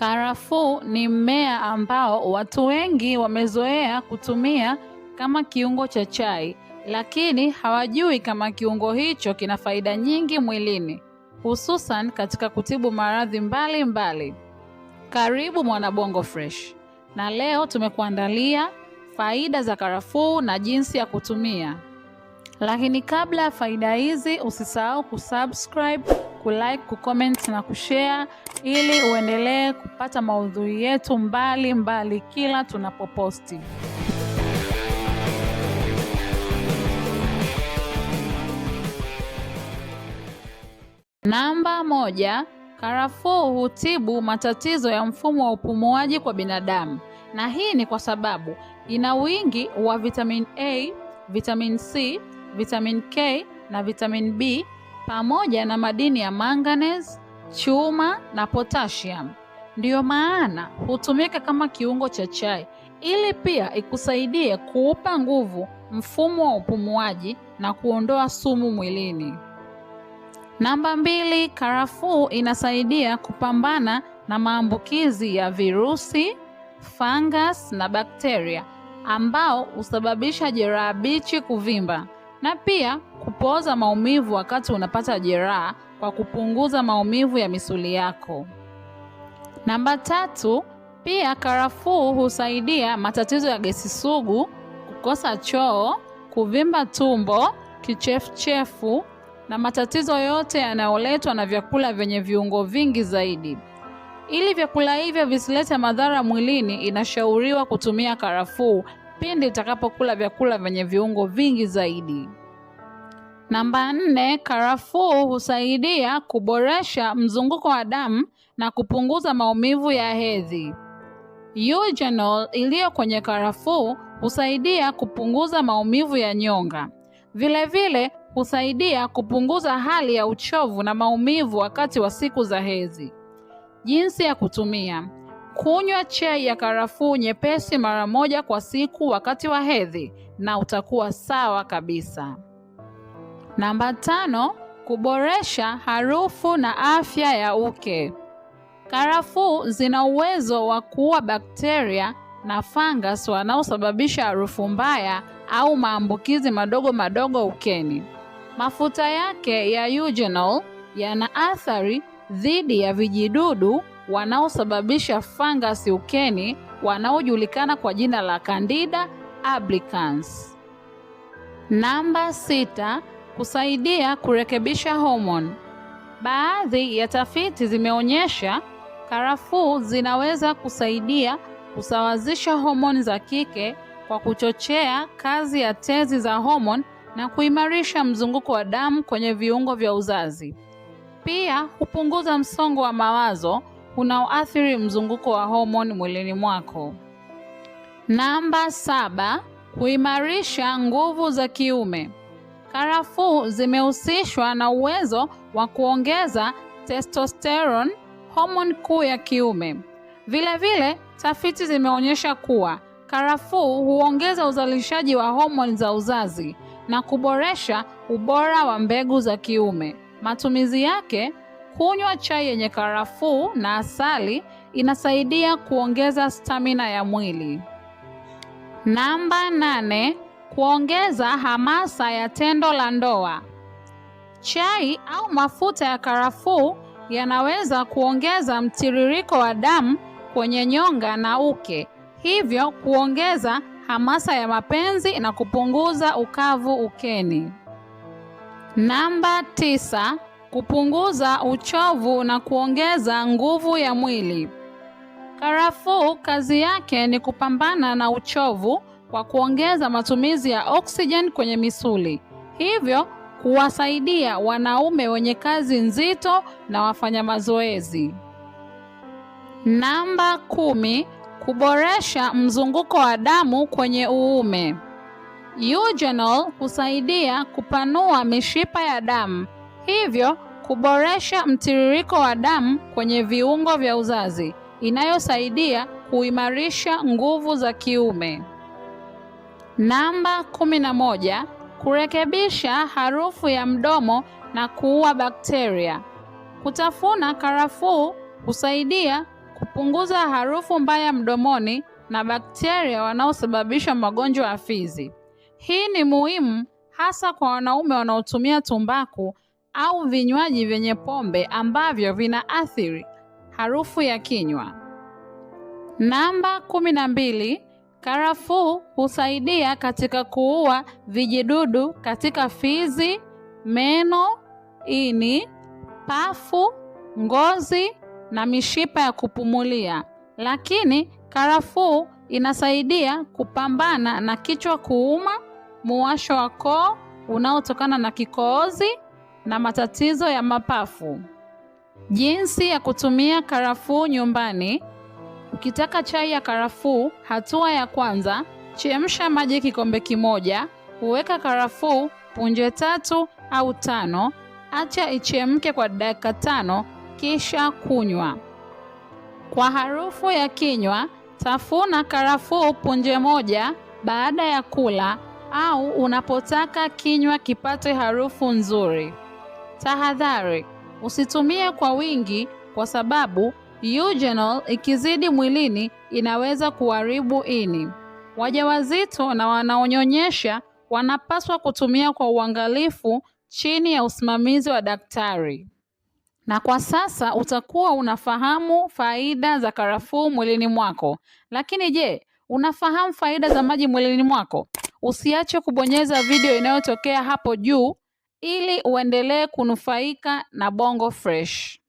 Karafuu ni mmea ambao watu wengi wamezoea kutumia kama kiungo cha chai, lakini hawajui kama kiungo hicho kina faida nyingi mwilini, hususan katika kutibu maradhi mbalimbali. Karibu Mwanabongo Fresh, na leo tumekuandalia faida za karafuu na jinsi ya kutumia. Lakini kabla ya faida hizi, usisahau kusubscribe, kulike, kucomment na kushare ili uendelee kupata maudhui yetu mbali mbali kila tunapoposti. Namba 1, karafuu hutibu matatizo ya mfumo wa upumuaji kwa binadamu, na hii ni kwa sababu ina wingi wa vitamin A, vitamin C, vitamin K na vitamin B pamoja na madini ya manganese, chuma na potassium. Ndiyo maana hutumika kama kiungo cha chai ili pia ikusaidie kuupa nguvu mfumo wa upumuaji na kuondoa sumu mwilini. Namba 2, karafuu inasaidia kupambana na maambukizi ya virusi, fungus na bakteria ambao husababisha jeraha bichi kuvimba, na pia kupooza maumivu wakati unapata jeraha kwa kupunguza maumivu ya misuli yako. Namba 3, pia karafuu husaidia matatizo ya gesi sugu, kukosa choo, kuvimba tumbo, kichefuchefu na matatizo yote yanayoletwa na vyakula vyenye viungo vingi zaidi. Ili vyakula hivyo visilete madhara mwilini, inashauriwa kutumia karafuu pindi utakapokula vyakula vyenye viungo vingi zaidi. Namba 4, karafuu husaidia kuboresha mzunguko wa damu na kupunguza maumivu ya hedhi. Eugenol iliyo kwenye karafuu husaidia kupunguza maumivu ya nyonga. Vile vile husaidia kupunguza hali ya uchovu na maumivu wakati wa siku za hedhi. Jinsi ya kutumia: kunywa chai ya karafuu nyepesi mara moja kwa siku wakati wa hedhi na utakuwa sawa kabisa. Namba 5, kuboresha harufu na afya ya uke. Karafuu zina uwezo wa kuua bakteria na fungus wanaosababisha harufu mbaya au maambukizi madogo madogo ukeni. Mafuta yake ya eugenol yana athari dhidi ya vijidudu wanaosababisha fungus ukeni wanaojulikana kwa jina la Candida albicans. Namba 6, kusaidia kurekebisha homoni. Baadhi ya tafiti zimeonyesha karafuu zinaweza kusaidia kusawazisha homoni za kike kwa kuchochea kazi ya tezi za homoni na kuimarisha mzunguko wa damu kwenye viungo vya uzazi. Pia hupunguza msongo wa mawazo unaoathiri mzunguko wa homoni mwilini mwako. Namba 7, kuimarisha nguvu za kiume. Karafuu zimehusishwa na uwezo wa kuongeza testosterone, homoni kuu ya kiume. Vile vile, tafiti zimeonyesha kuwa karafuu huongeza uzalishaji wa homoni za uzazi na kuboresha ubora wa mbegu za kiume. Matumizi yake: kunywa chai yenye karafuu na asali inasaidia kuongeza stamina ya mwili. Namba 8, kuongeza hamasa ya tendo la ndoa. Chai au mafuta ya karafuu yanaweza kuongeza mtiririko wa damu kwenye nyonga na uke, hivyo kuongeza hamasa ya mapenzi na kupunguza ukavu ukeni. Namba 9, kupunguza uchovu na kuongeza nguvu ya mwili. Karafuu kazi yake ni kupambana na uchovu kwa kuongeza matumizi ya oxygen kwenye misuli, hivyo kuwasaidia wanaume wenye kazi nzito na wafanya mazoezi. Namba 10, kuboresha mzunguko wa damu kwenye uume. Eugenol husaidia kupanua mishipa ya damu, hivyo kuboresha mtiririko wa damu kwenye viungo vya uzazi, inayosaidia kuimarisha nguvu za kiume. Namba 11, kurekebisha harufu ya mdomo na kuua bakteria. Kutafuna karafuu husaidia Hupunguza harufu mbaya mdomoni na bakteria wanaosababisha magonjwa ya fizi. Hii ni muhimu hasa kwa wanaume wanaotumia tumbaku au vinywaji vyenye pombe ambavyo vinaathiri harufu ya kinywa. Namba 12, karafuu husaidia katika kuua vijidudu katika fizi, meno, ini, pafu, ngozi na mishipa ya kupumulia. Lakini karafuu inasaidia kupambana na kichwa kuuma, muwasho wa koo unaotokana na kikohozi na matatizo ya mapafu. Jinsi ya kutumia karafuu nyumbani. Ukitaka chai ya karafuu, hatua ya kwanza, chemsha maji kikombe kimoja, uweka karafuu punje 3 au 5, acha ichemke kwa dakika 5 kisha kunywa. Kwa harufu ya kinywa, tafuna karafuu punje 1 baada ya kula au unapotaka kinywa kipate harufu nzuri. Tahadhari, usitumie kwa wingi kwa sababu eugenol ikizidi mwilini inaweza kuharibu ini. Wajawazito na wanaonyonyesha wanapaswa kutumia kwa uangalifu chini ya usimamizi wa daktari. Na kwa sasa utakuwa unafahamu faida za karafuu mwilini mwako. Lakini je, unafahamu faida za maji mwilini mwako? Usiache kubonyeza video inayotokea hapo juu ili uendelee kunufaika na Bongo Fresh.